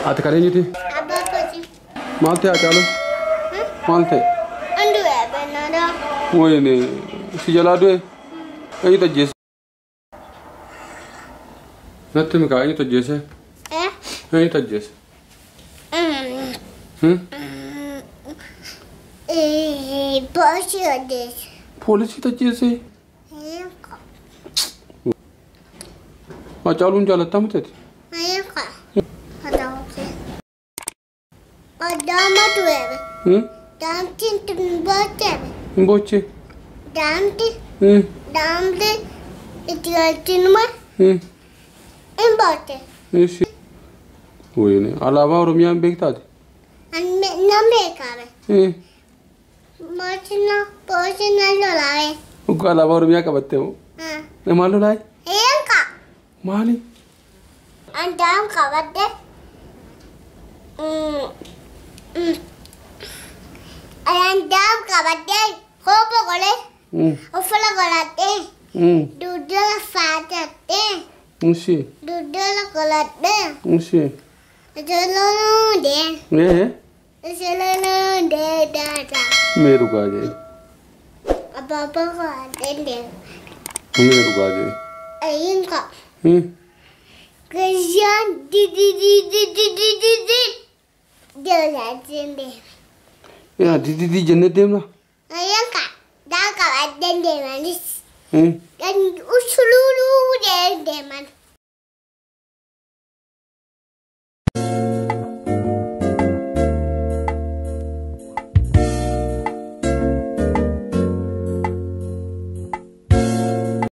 Ati kan eenyuti? Abbaa kooti. Maal ta'e Hacaaluu? Maal ta'e? Andu'e banaadha. Wayne si jalaa du'e? Eenyutu ajjeese? Natti himi kaa eenyutu ajjeese? Eh? Eenyutu ajjeese? Hmm? Poolisii ajjeese. Poolisiitu ajjeese? Hacaaluun jaalattaa miti ati? Adaama du'e. Hmm? Daamtiin hin boochee. Hin boochee? Daamti. Hmm? Daamti itti galchinuma Hmm? hin boochee. Ishi. Wayne alaabaa Oromiyaa hin beektaati? Nan beekame. Hmm. Boochina boochina lolaa'e. Dhugaa alaabaa Oromiyaa qabattee moo? Maal lolaa'e? Eenka. Maali? Andaam qabadde. Andaam qabadde kophee godhee uffata godhadhee dugda faatadhee Ishi. dugda godhadhee Ishi. ijoollee Ee. ijoollee daadaa Mee dhugaa jee. abaaboo godhadhee deema. Mee dhugaa jee. Eenka. Hmm. Gajaan di di di di di di di di deema deema. Yaa di di di jennee deemna. Eenka daa qabadhee deemanis. Hmm. Kan usululuu deeman.